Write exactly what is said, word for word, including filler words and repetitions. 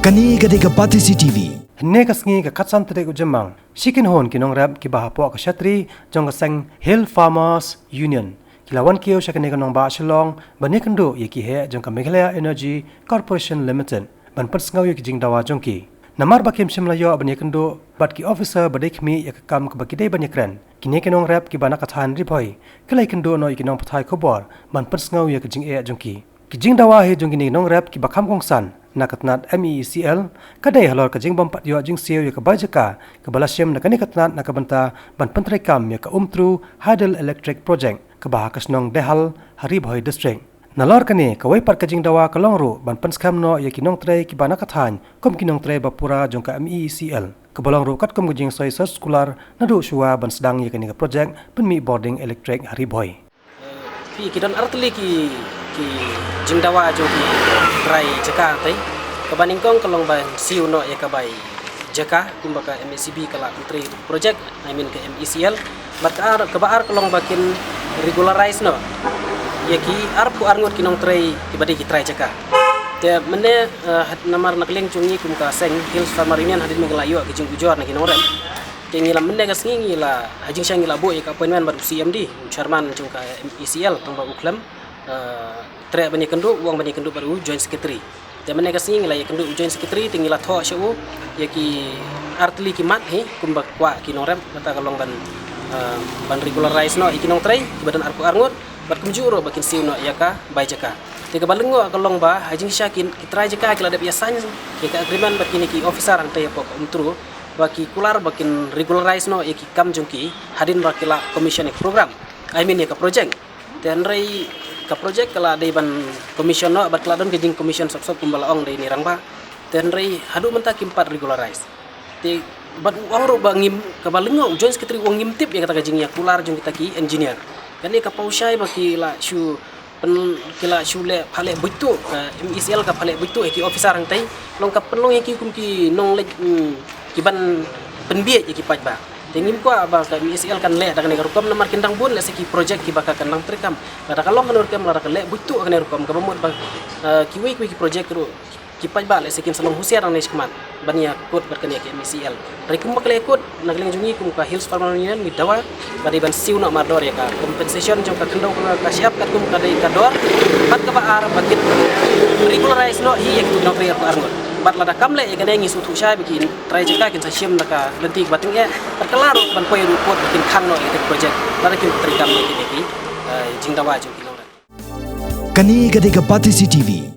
Kane ka dei ka Batesi T V. Hynne ka sngi ka khatsan tarik u Jymmang, shi kynhun ki nongrep kiba hapoh ka shatri jong ka seng Hill Farmers Union ki la wan kiew sha kane ka nongbah Shillong ban ïakynduh ïa ki heh jong ka Meghalaya Energy Corporation Limited ban pynsngew ïa ki jingdawa jong ki. Namar ba kim shym la ïoh ban ïakynduh bad ki officer ba dei khmih ïa ka kam kaba ki dei ban ïakren, kine ki nongrep kiba na ka thaiñ Ri Bhoi ki la ïakynduh noh ïa ki nongpathai khubor ban pynsngew ïa ka jingeh jong ki. Ki jingdawa hi jong kine ki nongrep kiba kham kongsan na ka tnat M E E C L ka dei halor ka jingbym pat ïoh jingsiew ïa ka bai jaka kaba la shim na kane ka tnat na ka bynta ban pyntreikam ïa ka Umtru Hydel Electric Project kaba ha ka shnong Dehal ha Ri Bhoi District. Nalor kane, kawei pat ka jingdawa ka long ruh ban pynskhem noh ïa ki nongtrei kiba na ka thaiñ kum ki nongtrei ba pura jong ka M E E C L, kaba long ruh katkum ka jingsoi circular naduh shuwa ban sdang ïa kane ka project pynmih bording electric ha Ri Bhoi. Phi, ki don artylli ki, ki jingdawa jong ki trai jaka tei. Kaba nyngkong ka long ban siew noh ïa ka bai jaka kumba ka M E C B ka la pyntreikam project, I mean ka M E C L. Bad ka ar, kaba ar ka long ba kin regularize noh ïa ki arphew arngut ki nongtrei kiba dei ki trai jaka. Te mynne, eh, had, namar na ka liang jong ngi kum ka seng Hills Farmer Union hadien ba ngi la ïoh ka jingujor na ki nongrep, te ngi la mynne ka sngi ngi la, ha jingshisha ngi la buh ïa ka appointment bad u C M D, u chairman jong ka M E C L, tang ba u khlem, eh, treh ban ïakynduh, u ong ban ïakynduh bad u joint secretary. Te mynne ka sngi ngi la ïakynduh u joint secretary, te ngi la thoh sha u ïa ki artylli ki mat hi kumba kwah ki nongrep, kata ka long ban, eh, ban regularize noh ïa ki nongtrei kiba don arphew arngut bad kumjuh ruh ba kin siew noh ïa ka bai jaka. Te kaba lyngngoh ka long ba ha jingshisha ki, ki trai jaka ki la dep ïasain ïa ka agreement bad kine ki officer hangtei hapoh ka Umtru ba ki kular ba kin regularize noh ïa ki kam jong ki hadien ba ki la commission ïa ka program, I mean ïa ka project. Te hynrei ka project ka la dei ban commission noh bad ka la don ka jingcommission sop sop kumba la ong da ine i rangbah. Te hynrei haduh mynta kim pat regularize. Te bad u ong ruh ba ngim, kaba lyngngoh u joint secretary u ong ngim tip ïa kata ka jingïakular jong kita ki engineer. Kane ka paw shai ba ki la shu pyn, ki la shu leh, pha leh buit tuh, ka M E C L ka pha leh buit tuh ïa ki officer hangtei. Long ka pynlong ïa ki kum ki nongleit, mm, ki ban pynbiej ïa ki paidbah. Te ngim kwah ba ka M E C L kan leh da kane ka rukom namar kin dang bun lehse ki project kiba ka kan dang treikam. Lada ka long kane rukom, lada ka leh buit tuh kane rukom, kaba mut ba, eh, kiwei kiwei ki project ruh ki paidbah lehse kin sa long husiar nangne shakhmat ban ïakut bad kane ka M E C L. Hynrei kumba ka la ïakut, na ka liang jong ngi kum ka Hills Farmer Union ngi dawa ba dei ban siew noh mardor ïa ka compensation jong ka khyndew ka, ka shyiap katkum ka dei ka dor. Bad kaba ar ba kin regularize noh hi ïa ki nongtrei arphew arngut. Bad lada kam leh ïa kane ngi sngewthuh shai ba ki trai jaka kin sa shim da ka lynti kaba tyngeh. Bad ka la ruh ban poi ruh court ba kin khang noh ïa ka project lada kim treikam ïa kine ki, eh, jingdawa jong ki nongrep. Kane ka dei ka Batesi T V.